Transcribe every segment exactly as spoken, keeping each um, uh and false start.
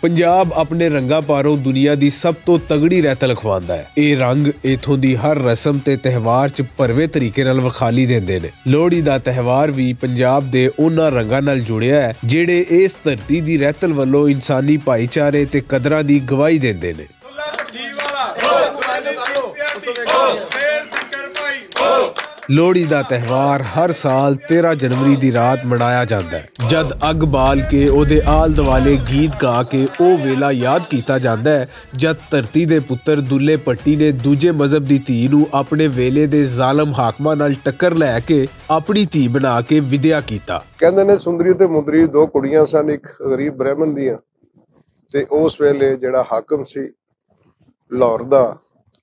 پنجاب اپنے رنگاں پاروں دنیا دی سب توں تگڑی رہتل کھواندا ہے۔ ایہہ رنگ ایتھوں دی ہر رسم تے تہوار چ پروے طریقے نال وکھالی دیندے نے۔ لوہڑی دا تہوار وی پنجاب دے انہاں رنگاں نال جڑیا ہے جیہڑے ایس دھرتی دی رہتل ولوں انسانی بھائی چارے تے قدراں دی گواہی دیندے نے۔ لوہڑی دا تہوار ہر سال تیرہ جنوری دی رات منایا جاندا ہے، جد اگ بال کے اوہدے آل دوالے گیت گا کے او ویلا یاد کیتا جاندا ہے، جد دھرتی دے پتر دلے پٹی نے دوجے مذہب دی تھی نوں اپنے ویلے دے ظالم حاکماں نال ٹکر لے کے اپنی تھی بنا کے ودیا کیتا۔ کہندے نے سندری تے مندری دو کڑیاں سن، اک غریب برہمن دیاں، تے اس ویلے جڑا حاکم سی لاہور دا،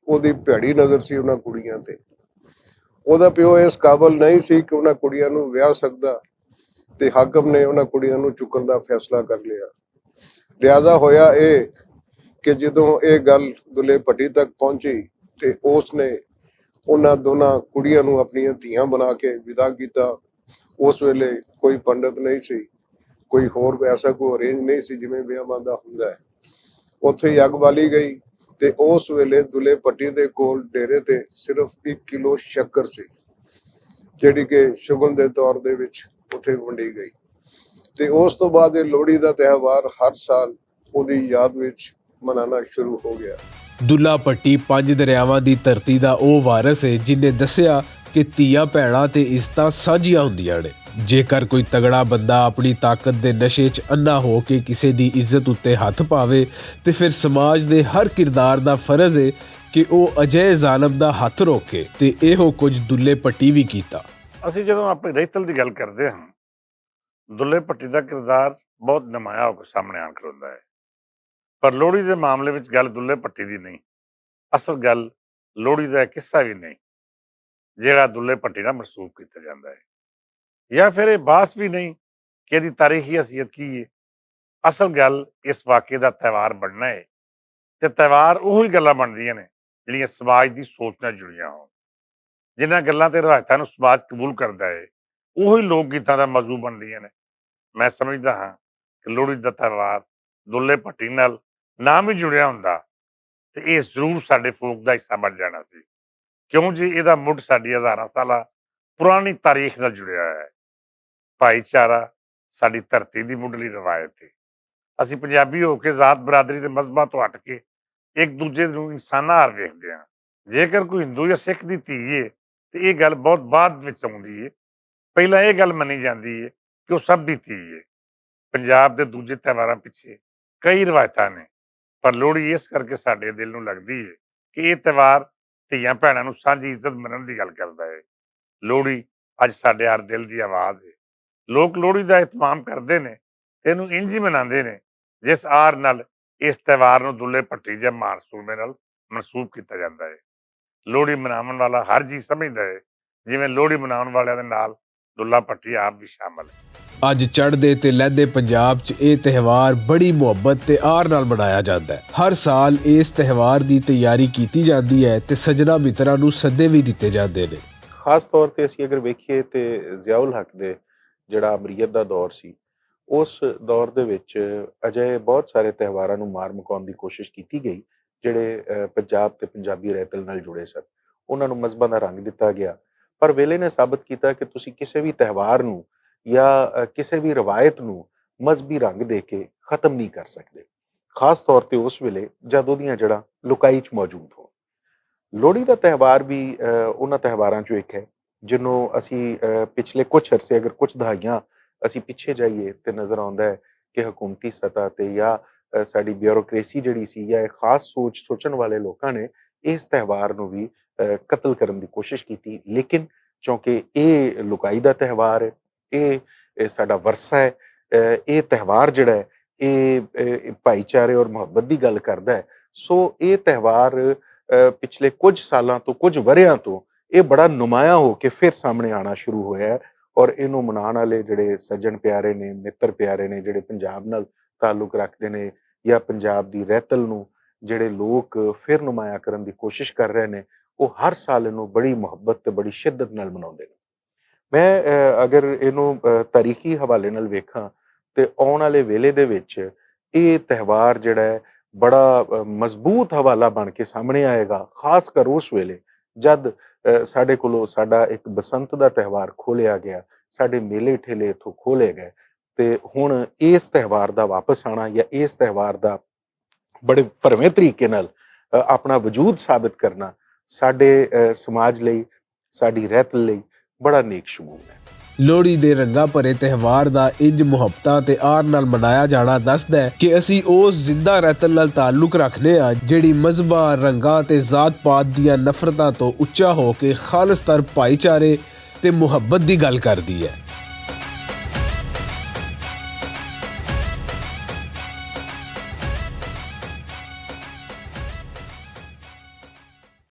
اوہدی پیڑی نظر سی انہاں کڑیاں تے۔ اوہدا پیو اس قابل نہیں سی کہ انہاں کڑیاں نوں ویاہ سکدا، تے حاکم نے انہاں کڑیاں نوں چکن دا فیصلہ کر لیا۔ لہذا ہویا اے کہ جدوں اے گل دلے پٹی تک پہنچی تے اس نے انہاں دوناں کڑیاں نوں اپنیاں دھیاں بنا کے ودا کیتا۔ اس ویلے کوئی پنڈت نہیں سی، کوئی ہور ایسا کوئی ارینج نہیں سی جویں ویاہ بندا ہوندا ہے۔ اتھے ہی اگ بالی گئی تے اس ویلے دلے پٹی دے کول ڈیرے تے صرف ایک کلو شکر سی، جیہڑی کہ شگن دے طور دے وچ اتھے ونڈی گئی۔ تے اس توں بعد ایہہ لوہڑی دا تہوار ہر سال اوہدی یاد وچ منانا شروع ہو گیا۔ دلہ پٹی پنج دریاواں دی دھرتی دا او وارث ہے جن نے دسیا کہ تیاں بھیناں تے عزتاں سانجیاں ہوندیاں نے۔ جیکر کوئی تگڑا بندہ اپنی طاقت دے نشے چ انا ہو کے کسے دی عزت اتے ہتھ پاوے، تے فیر سماج دے ہر کردار دا فرض ہے کہ او اجہے ظالم دا ہتھ روکے۔ تے ایہو کچھ دلے پٹی وی کیتا۔ اسی جدوں اپنی رہتل دی گل کردے ہاں، دلے پٹی دا کردار بہت نمایاں ہو کے سامنے آن کھلوندا ہے۔ پر لوہڑی دے معاملے وچ گل دلے پٹی دی نہیں، اصل گل لوہڑی دا ایک قصہ وی نہیں، جیہڑا دلے پٹی نال منسوب کیتا جاندا ہے۔ یا فیر ایہہ باس وی نہیں کہ ایہدی تاریخی حیثیت کی ہے۔ اصل گل اس واقعے دا تہوار بننا ہے، تے تہوار اوہی گلاں بندیاں نے جیہڑیاں سماج دی سوچ نال جڑیاں ہون۔ جنہاں گلاں تے روایتاں نوں سماج قبول کردا ہے، اوہی لوک گیتاں دا موضوع بندیاں نے۔ میں سمجھدا ہاں کہ لوہڑی دا تہوار دلے پٹی نال نہ وی جڑیا ہوندا، تے ایہہ ضرور ساڈے فوک دا حصہ بن جانا سی، کیوں جے ایہدا مڈ ساڈی ہزاراں سالاں پرانی تاریخ نال جڑیا ہویا ہے۔ بھائی چارہ ساڈی دھرتی دی مڈلی روایت ہے۔ اسی پنجابی ہو کے ذات برادری دے مذہباں توں ہٹ کے اک دوجے نوں انساناں ہر ویکھدے ہاں۔ جیکر کوئی ہندو یا سکھ دی تھی ہے، تے ایہہ گل بہت بعد وچ آوندی ہے۔ پہلا ایہہ گل منی جاندی ہے کہ او سب دی تھی ہے۔ پنجاب دے دوجے تہواراں پچھے کئی روایتاں نے، پر لوہڑی اس کر کے ساڈے دل نوں لگدی ہے کہ ایہہ تہوار تیاں بھیناں نوں سانجھی عزت منن دی گل کردا ہے۔ لوہڑی اج ساڈے ہر دل دی آواز ہے۔ لوک لوہڑی دا اہتمام کردے نے، تینوں انج ہی مناندے نے، جس آر نال اس تہوار نوں دلے پٹی جا مانسومے نال منسوب کیتا جاندا ہے۔ لوہڑی مناون والا ہر جی سمجھدا ہے، جیویں لوہڑی مناون والیاں دے نال دلہ پٹی آپ وی شامل ہے۔ اج چڑھدے تے لہدے پنجاب چ ایہہ تہوار بڑی محبت تے آر نال منایا جاندا ہے۔ ہر سال اس تہوار دی تیاری کیتی جاندی ہے تے سجنا متراں نوں سدے وی دتے جاندے نے۔ خاص طور تے اسی اگر ویکھیے تے ضیاء الحق دے جڑا امریت دا دور سی، اس دور دے وچ اجہے بہت سارے تہواراں نوں مار مکاون دی کوشش کیتی گئی، جڑے پنجاب تے پنجابی رہتل نال جڑے سن۔ انہاں نوں مذہباں دا رنگ دتا گیا۔ پر ویلے نے ثابت کیتا کہ تسی کسے وی تہوار نوں یا کسے وی روایت نوں مذہبی رنگ دے کے ختم نہیں کر سکدے، خاص طور تے اس ویلے جد اوہدیاں جڑاں لکائی چ موجود ہون۔ لوہڑی دا تہوار وی انہاں تہواراں چوں اک ہے، جنوں اسی پچھلے کچھ عرصے اگر کچھ دہائیاں اسی پچھے جائیے تے نظر آندا ہے کہ حکومتی سطح تے یا ساڈی بیوروکریسی جڑی سی یا خاص سوچ سوچن والے لوکاں نے اس تہوار نوں وی قتل کرن دی کوشش کیتی، لیکن چونکہ ایہہ لکائی دا تہوار ہے، ایہہ ساڈا ورثہ ہے، ایہہ تہوار جڑا ہے ایہہ بھائی چارے اور محبت دی گل کردا ہے۔ سو ایہہ تہوار پچھلے کچھ سالاں توں کچھ وریاں توں ایہہ بڑا نمایاں ہو کے فیر سامنے آنا شروع ہویا ہے، اور اینوں منان والے جڑے سجن پیارے نے، متر پیارے نے، جڑے پنجاب نال تعلق رکھدے نے یا پنجاب دی رہتل نوں جڑے لوک فیر نمایاں کرن دی کوشش کر رہے نے، او ہر سال اینوں بڑی محبت تے بڑی شدت نال مناوندے نے۔ میں اگر اینوں تاریخی حوالے نال ویکھاں تے آون والے ویلے دے وچ ایہہ تہوار جیہڑا ہے بڑا مضبوط حوالہ بن کے سامنے آئے گا، خاص کر اس ویلے جد ساڈے کولوں ساڈا اک بسنت دا تہوار کھولیا گیا، ساڈے میلے ٹھیلے اتھوں کھولے گئے۔ تے ہن اس تہوار دا واپس آنا یا اس تہوار دا بڑے پرویں طریقے نال اپنا وجود ثابت کرنا ساڈے سماج لئی، ساڈی رہت لئی بڑا نیک شمول ہے۔ لوڑی دے رنگاں پرے تہوار دا انج محبتاں تے آر نال منایا جانا دسدا ہے کہ اسی اوس زندہ رہتن نال تعلق رکھنے آں جیہڑی مذہباں، رنگاں تے ذات پات دیاں نفرتاں توں اچا ہو کے خالص تر پائی چارے تے محبت دی گل کردی ہے۔